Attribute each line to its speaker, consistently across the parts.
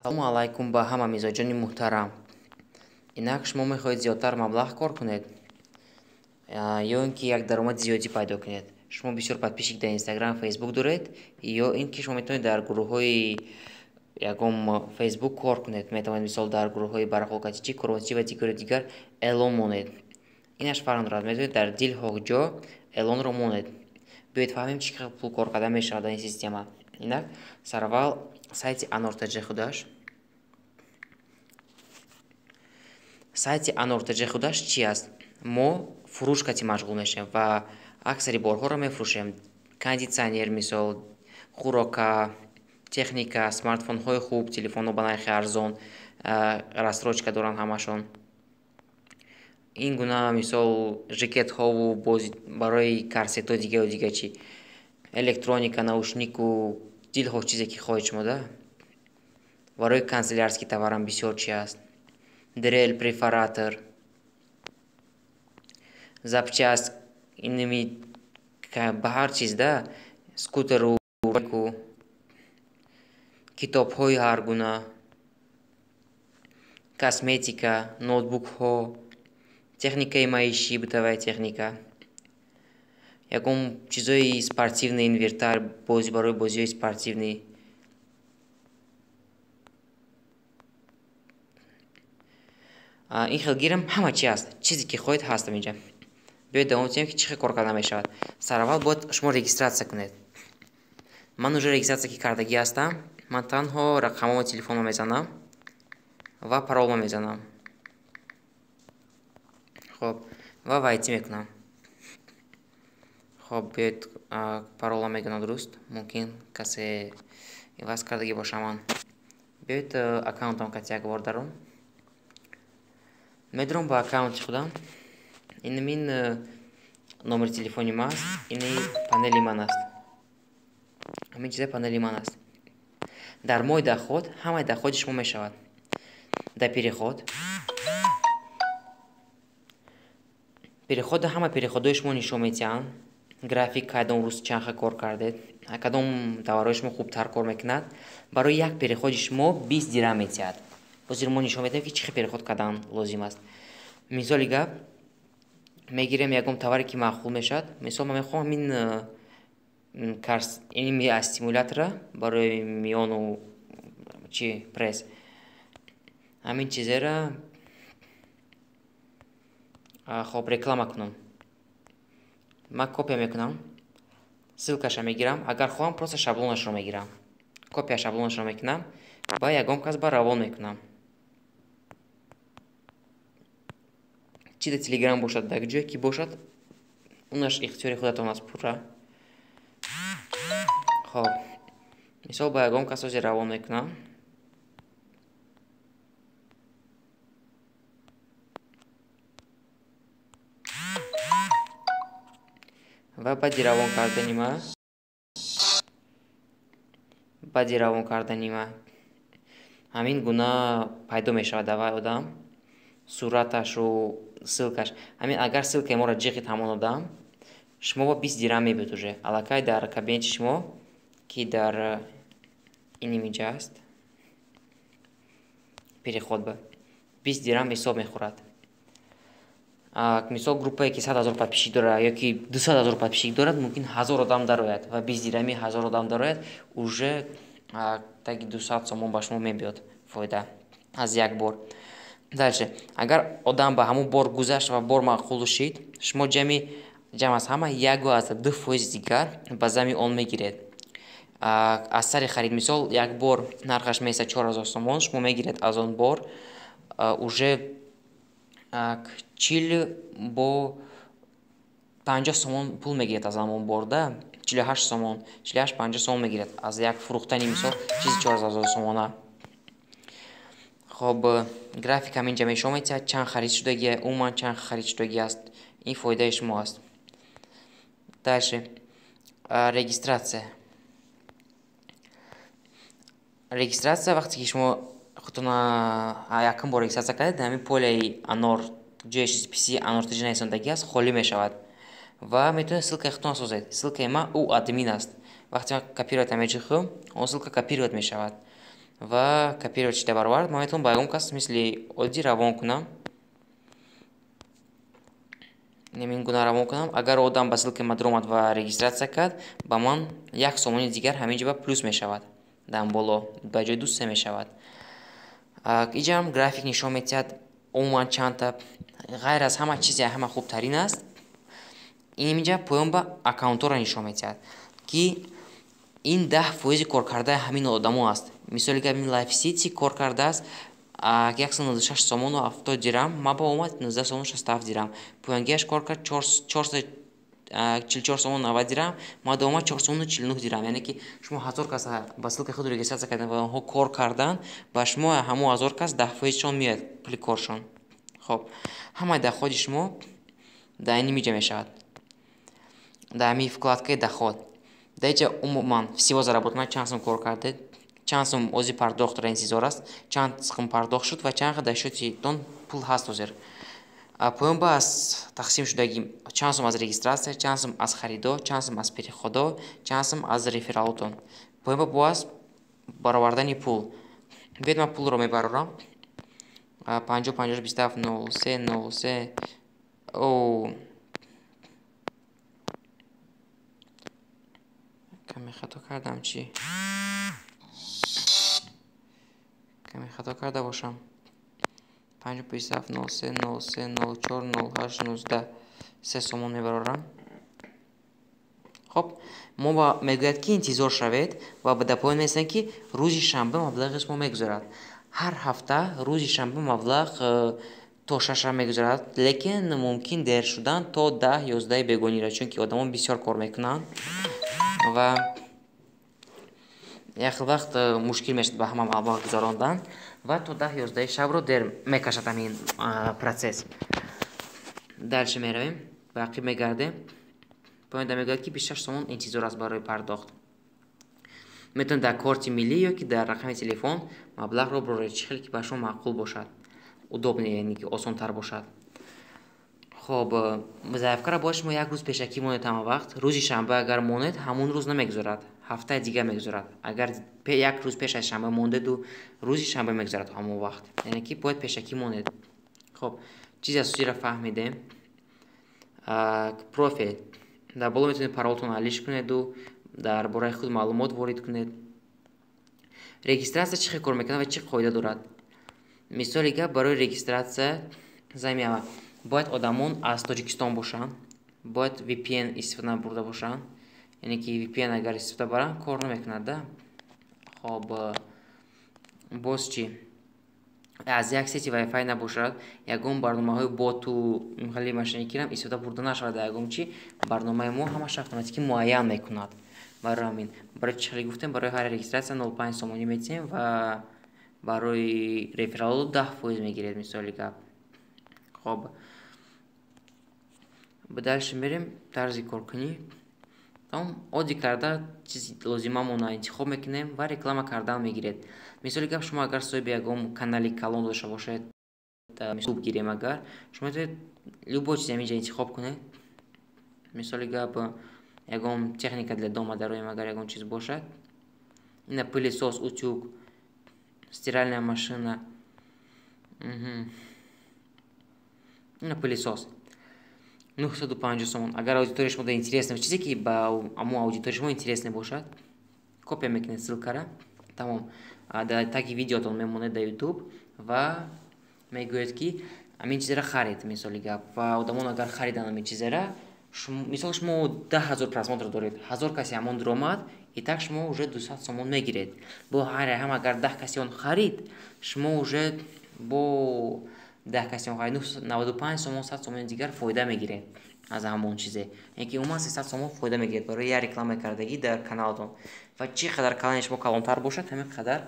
Speaker 1: Салому алайкум ба ҳама мизоҷони муҳтарам. Инак шумо мехоҳед зиёдтар маблағ кор кунед ё ин ки як даромади зиёдӣ пайдо кунед. Шумо бисёр подписчик дар Instagram, Facebook доред ё ин ки шумо метавонед дар гурӯҳҳои ягон Facebook кор кунед. Метавонед мисол дар гурӯҳҳои барахолкатичӣ, корвончӣ ва дигару дигар эълон монед. Инаш фарқ дорад. Метавонед дар дилхоҳ ҷо эълонро монед. Биёед фаҳмем, чӣ хел пул кор карда мешавад дар ин система. Инак сараввал сайти Анор.тж худаш. Сайти Анор.тж худаш чи аст? Мо фурӯш кати машғул мешавем ва аксари борҳоро мефурӯшем. Кондитсионер, мисол, хӯрока, техника, смартфонҳои хуб, телефонҳо ба нархи арзон, рассрочка доранд ҳамашон. Ин гуна мисол жакетҳову барои корсетҳо, дигару дигар чи, электроника, наушнику, дилхоҳ чизе ки хоҳед шумо да. Барои канцелярский товарам бисёр чи аст. Дрель, перфоратор, запчасть, инами ба ҳар чиз да, скутеру, китобҳои ҳар гуна, косметика, ноутбукҳо, техникаи маишӣ, бытовая техника, ягон чизҳои спортивный инвентарь, барои бозиҳои спортивный. Ин хел гирам ҳама чи аст, чизе ки хоҳед ҳастам инҷа. Биёед давом диҳем, ки чӣ хел кор карда мешавад. Сараввал бояд шумо регистрация кунед. Ман уже регистрация ки кардагӣ ҳастам, ман танҳо рақамҳои телефонро мезанам ва паролро мезанам. Хоб, ва войти мекунам. Хоб, биёед паролро мегӯям дуруст, мумкин касе иваз кардагӣ бошам ман. Биёед аккаунтам кати як бор даром. Медурам ба аккаунти худам. Инамин номери телефони ман аст, ини панели ман аст. Ҳамин чиза панели ман аст. Дар моҳи доход ҳамаи доходи шумо мешавад. Дар переход, переход ҳама переходҳои шумо нишон медиҳанд. График, кадом рӯз чанд хел кор кардед, кадом товарҳои шумо хубтар кор мекунад. Барои як переходи шумо 20 дирам медиҳад. Ҳозир мо нишон медиҳем, ки чӣ хел переход кардан лозим аст. Мисоли гап мегирем ягон товаре ки маъқул мешавад. Мисол ман мехоҳам ин стимулятора барои миёну чи пресс, ҳамин чизеро хоб реклама кунам. Ман копия мекунам, ссылкаша мегирам, агар хоҳам просто шаблонашро мегирам, копия шаблонашро мекунам ва ягон кас ба равон мекунам. Чи дар Телеграм бошад, дар ҷое ки бошад, унаш ихтиёри худатон аст пурра. Хоб, мисол ба ягон кас ҳозир равон мекунам. Ва баъди равон кардани ма, баъди равон кардани ма ҳамин гуна пайдо мешавад аввал одам, сураташу ссылкаш. Ҳамин агар ссылкаи моро ҷиғид ҳамон одам, шумо бо 20 дирам мебиёд уже. Аллакай дар кабинети шумо, ки дар ин имиҷа аст, переход ба 20 дирам ҳисоб мехӯрад. Мисол группае ки 100 000 подписчик дорад ё ки 200 000 подписчик дорад, мумкин 1000 одам дарояд ва 20 дирами 1000 одам дарояд, уже таги 200 сомон ба шумо мебиёд фоида аз як бор. Дальше, агар одам ба ҳамон бор гузашт ва бор маъқул шид, шумо ҷамъ аз ҳама 1,2% дигар ба зами он мегиред. Аз сари харид, мисол як бор нархаш меистад 4000 сомон, шумо мегиред аз он бор уже 40 бо 50 сомон пул мегиред аз ҳамон бор, да, 48 сомон, 48-50 сомон мегиред аз як фурӯхтани мисол чизи 4000 сомона. Хоб, график ҳамин ҷа нишон медиҳад чанд харид шудагӣ, умуман чанд харид шудагӣ аст. Ин фоидаи шумо аст. Дальше, регистрация. Регистрация вақте ки шумо худтона якум бор регистрация кардед, ҳамин полаи Анор, ҷои HTTP Анор.тж нависондагӣ аст, холӣ мешавад ва метавонед ссылкаи худтон созед. Ссылкаи ман ӯ админ аст. Вақте ман копировать меҷихам, он ссылка копировать мешавад. Ва копировать шида баровард. Ман метавонам ба ягон кас мисли оддӣ равон кунам. Ин гуна равон кунам. Агар одам ба ссылкаи ман даромад ва регистрация кард, ба ман 1 сомони дигар ҳамин ҷо ба плюс мешавад. Дар боло ба ҷои 2 3 мешавад. Иҷам график нишон медиҳад умуман чандта, ғайр аз ҳама чизе ҳама хубтарин аст. Ин инҷа поён ба аккаунтҳоро нишон медиҳад, ки ин 10% коркардаи ҳамин одамо аст. Мисоли гап, ин Life City кор кардааст 196 сомону 70 дирам, ма ба омад 19 сомону 67 дирам. Поёнгиаш кор кард 444 сомон 90 дирам, ма да омад 4 сомону 49 дирам. Яъне ки шумо 1000 кас ба ссылкаи худ регистрация карданд ва онҳо кор карданд, ба шумо ҳамон 1000 кас 10%шон меояд пули коршон. Хоб, ҳамаи доходи шумо дар ин миҷа мешавад. Дар ҳамин вкладкаи доход. Дар инҷа умуман всего заработано, чанд сум кор кардед, чанд сум ози пардохтро интизор аст, чанд сум пардохт шуд ва чанд дар счётитон пул ҳаст ҳозир. Поён ба аз тақсим шудагӣ чанд сум аз регистрация, чанд сум аз харидо, чанд сум аз переходо, чанд сум аз рефералотон. Поён ба бо аст баровардани пул. Биёед, ман пулро мебарорам. 50 50 27 03 03. О, каме хато кардам, чӣ? Каме хато карда бошам. 5 57 03 03 04 08 19 3 сомон мебарорам. Хоб, мо ба мегӯяд, ки интизор шавед, ва дар поён менависанд, ки рӯзи шанбе маблағи шумо мегузарад. Ҳар ҳафта рӯзи шанбе маблағ то 6 мегузарад, лекин мумкин дер шудан то 10-11 бегонира, чунки одамон бисёр кор мекунанд ва як хел вақт мушкил мешавад ба ҳама маблағ гузарондан ва то 10-11 шабро дер мекашад ҳамин процесс. Дальше меравем, ба ақиб мегардем. Поёнда мегӯяд, ки 26 сомон интизор аст барои пардохт. Метавонед дар корти миллӣ ё ки дар рақами телефон маблағро бироред, чӣ хеле ки ба шумо маъқул бошад, удобнее, яъне ки осонтар бошад. Хоб, заявкаро бояд шумо як рӯз пешакӣ монед ҳама вақт. Рӯзи шанбе агар монед, ҳамон рӯз намегузарад, ҳафтаи дигар мегузарад. Агар як рӯз пеш аз шанбе мондеду, рӯзи шанбе мегузарад ҳамон вақт. Яъне ки бояд пешакӣ монед. Хоб, чизи асосиро фаҳмидем. Профил. Дар боло метавонед паролтонро алиш кунеду дар бораи худ маълумот ворид кунед. Регистрация чӣ хел кор мекунад ва чӣ қоида дорад? Мисоли гап, барои регистрация замиава бояд одамон аз Тоҷикистон бошанд, бояд VPN истифода набурда бошанд. Яъне ки VPN агар истифода баранд, кор намекунад, да? Хоб, боз чӣ? Аз як сети Wi-Fi набошад, ягон барномаҳои боту хеле мошенникирам истифода бурда нашавад. Ягон чӣ барномаи мо ҳамааш автоматикӣ муайян мекунад. Барои ҳамин, барои чӣ хеле гуфтем, барои ҳар регистрация 0,5 сомонӣ метиҳем ва барои рефералу 10% мегиред, мисоли гап. Хоб, ба дальше мерем, тарзи коркунӣ. Тамом, оддӣ карда чизи лозимамонро интихоб мекунем ва реклама кардан мегиред. Мисоли гап, шумо агар соҳиби ягон канали калон дошта бошед, YouTube гирем агар, шумо метавонед любой чиз ҳаминҷа интихоб кунед. Мисоли гап, ягон техника для дома дароем, агар ягон чиз бошад. Ина пылесос, утюг, стиральная машина. Ина пылесос. 950 сомон. Агар аудитория шумо интересно, чизе ки ба ҳамон аудитория шумо интересно бошад, копия мекунед ссылкара. Тамом. Дар таги видеотон мемонед дар YouTube ва мегӯяд, ки ҳамин чизеро харид, мисоли гап. Ва одамон агар хариданд ҳамин чизеро, мисол шумо 10 000 просмотр доред, 1000 каси ҳамон даромад, и так шумо уже 200 сомон мегиред. Бо ҳар ҳам агар 10 каси он харид, шумо уже бо 10 каси он харид 95 сомон, 100 сомони дигар фоида мегиред аз ҳамон чизе. Яъне ки умуман 300 сомон фоида мегиред барои як реклама кардагӣ дар каналатон. Ва чӣ қадар канали шумо калонтар бошад, ҳамин қадар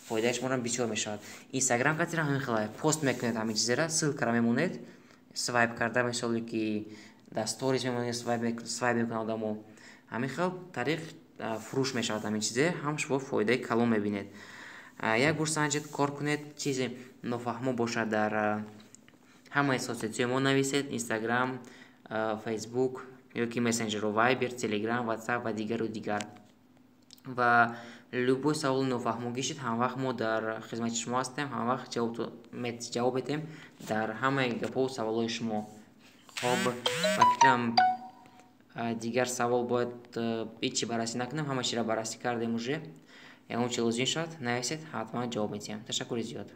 Speaker 1: фоидаи шуморо бисёр мешавад. Инстаграм катира ҳамин хел пост мекунед ҳамин чизера, ссылкара мемонед, свайп карда, мисоле ки дар сторис мемонед, свайп мекунад одамо. Ҳамин хел тариқ фурӯш мешавад ҳамин чизе, ҳам шумо фоидаи калон мебинед. Як бор санҷед, кор кунед, чизе нофаҳмо бошад, дар ҳамаи соцсетиҳои мо нависед: Инстаграм, Фейсбук ё ки мессенҷеру Вайбер, Телеграм, Ватсап ва дигару дигар. Ва Любой саволи нофаҳмогӣ шид, ҳамвақт мо дар хизмати шумо ҳастем, ҳамвақт ҷавоб медиҳем дар ҳамаи гапҳову саволҳои шумо. Хоб, ба фикрам, дигар савол бояд ҳеҷ чи баррасӣ накунем, ҳама чиро баррасӣ кардем уже. Ягон чи лозим шавад, нависед, ҳатман ҷавоб медиҳем. Ташаккури зиёд.